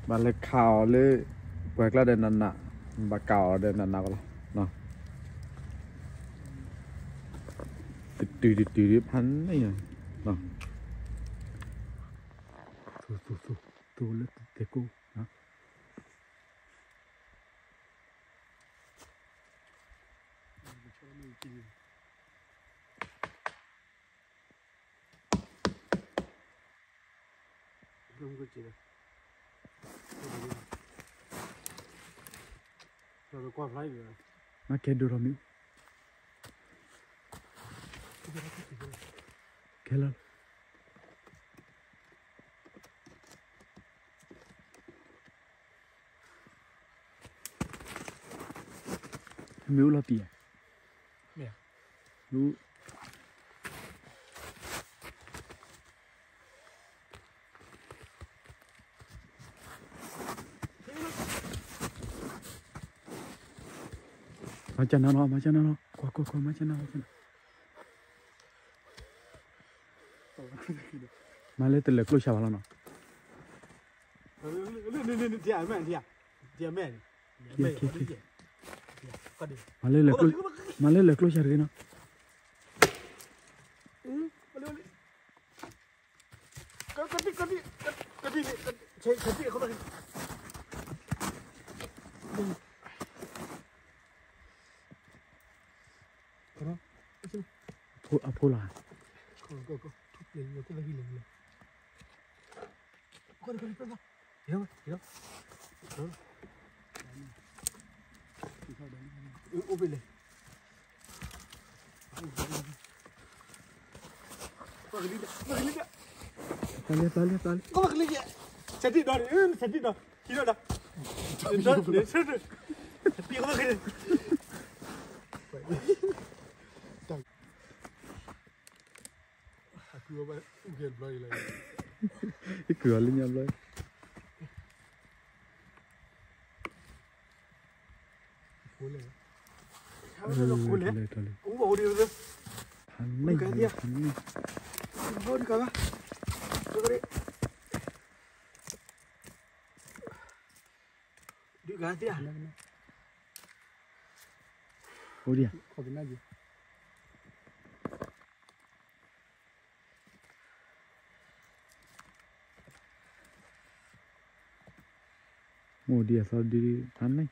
ဘၣ်လဲၤခးအီၤလၢ ပှၤကျါဒီးနးနး, ဘၣ်ကးအီၤဒီးနးနးကလီၤ, တတုၤတတုၤဖးန့ၣ်, သိသိသိ သိလၢသဲကိၣ်, မ့ၢ်ကဲဒိၣ်ထီၣ်မ့ၢ်, ကဲလီၤ, မ့ၢ်အူလီၤတံၢ်ဧါ, မ့ၢ် မၤကနၣ်နီၤ, မၤကနၣ်နီၤ, ကွၢ်ကွၢ်ကွၢ်, မၤကနၣ်, မၤကနၣ်, မၤလၢတလဲၤကျိၣ်ဆါဘၣ်လီၤနီၤ, မၤလၢလဲၤကျိၣ်ဆါတဂ့ၤနီၤ. အဖိလီၤ. ပာ်လံ ပာ်လံ ပာ်လံ. ယကုၤအီၤလၢညါဘျီ. ဒုးဂၤသ့ဧါ. အိၣ်ဒံးဧါ. မိၢ်ဒံးအသီဒုးဖးန့ၣ်.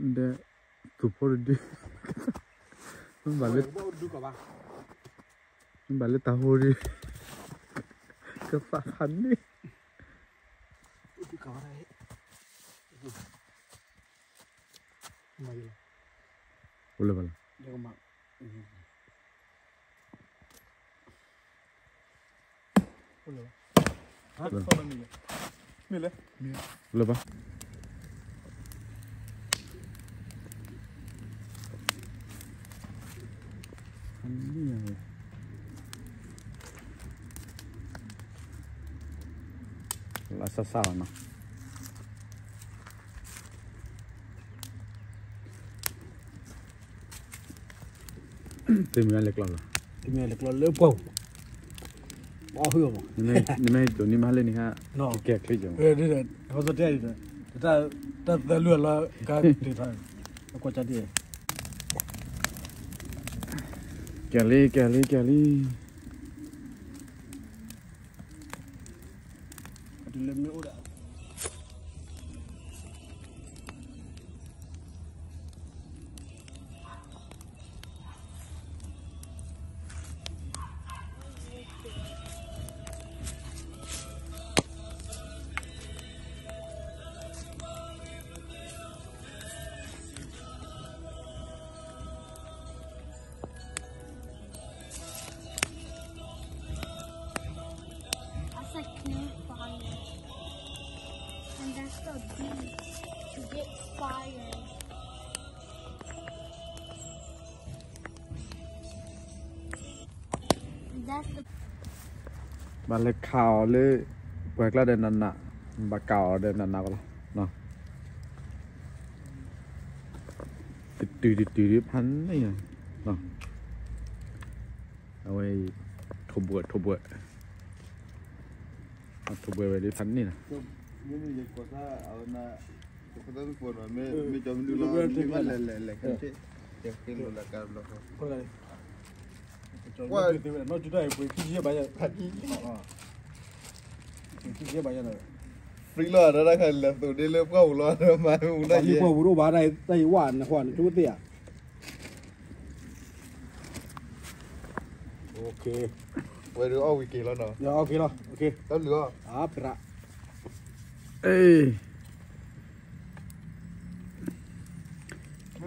ဒီး သူၣ်ဖိတဒု, မ့ၢ်ဘၣ်လၢတၢ်ဟိဒု, ကသးဖးန့ၣ်. အိၣ်လၢၤဘၣ်လီၤ. လၢၤဘၣ်. လၢစၢ်စၢ်လီၤနီၤ. သုမ့ၢ်လဲၤကျီၢ်လီၤ, သုမ့ၢ်လဲၤကျီၢ်လၢပှၢ်, ဘၣ်ဟုၣ်အီၤမး, နမ့ၢ်ဒိးန့ၢ်မးလၢန့ၣ်ဟါ, ကဲချ့ကီ, တၢ်သၢလွံၢ်အလီၤ, ကါတ့ၢ်ထီၣ်, အကွၢ်ကၢ်တ့ၢ်, ကဲလံ ကဲလံ ကဲလံ. ဒ်လဲၣ်မ့ၢ်အိၣ်ဒၣ်. အ ဘၣ်လဲၤခးအီၤလၢ ပှၤကျါဒီးနးနး, ဘၣ်ကးအီၤဒီးနးနးကလီၤ, တတုၤတတုၤဒ်ဖးန့ၣ်, အဝဲ ထိးဘှဲးထိးဘှဲး, ထိးဘှဲးဝဲဒ်ဖးန့ၣ်လီၤ, မ့ၢ် free လီၤ တၢ်တခါလဲၤသိးဒ်လၢပှၢ်ပူၤလီၤ မၤပူၤလီၤ ပှၢ်ပူၤတအိၣ်ဘၣ်တၢ်အံၤပှ့ၤခံဆံဘၣ်ယၤ, ဝဲဒုးအီၣ်ဝံၤက့ၤလီၤနီၤ, တၢ်ဘျုးအီၤ,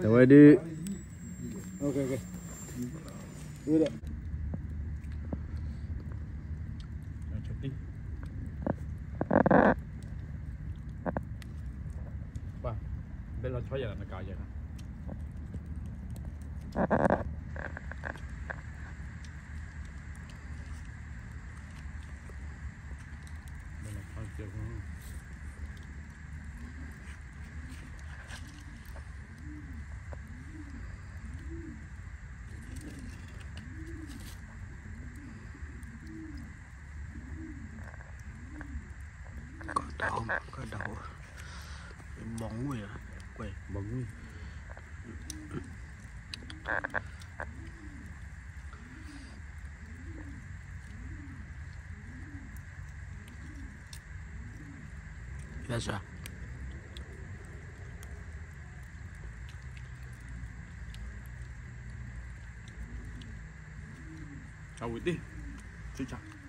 အဝဲဒုး ဘဲလီၤဆီယၤလီၤနကးယၤ, ဘဲလီၤဆီယၤ ကဒၣ်, ကဒၣ်, ဘီငွေ့, ဘီငွေ့, ယၤစၢ်, အဝံၤတ့ၢ်, ဆူၣ်ဆါ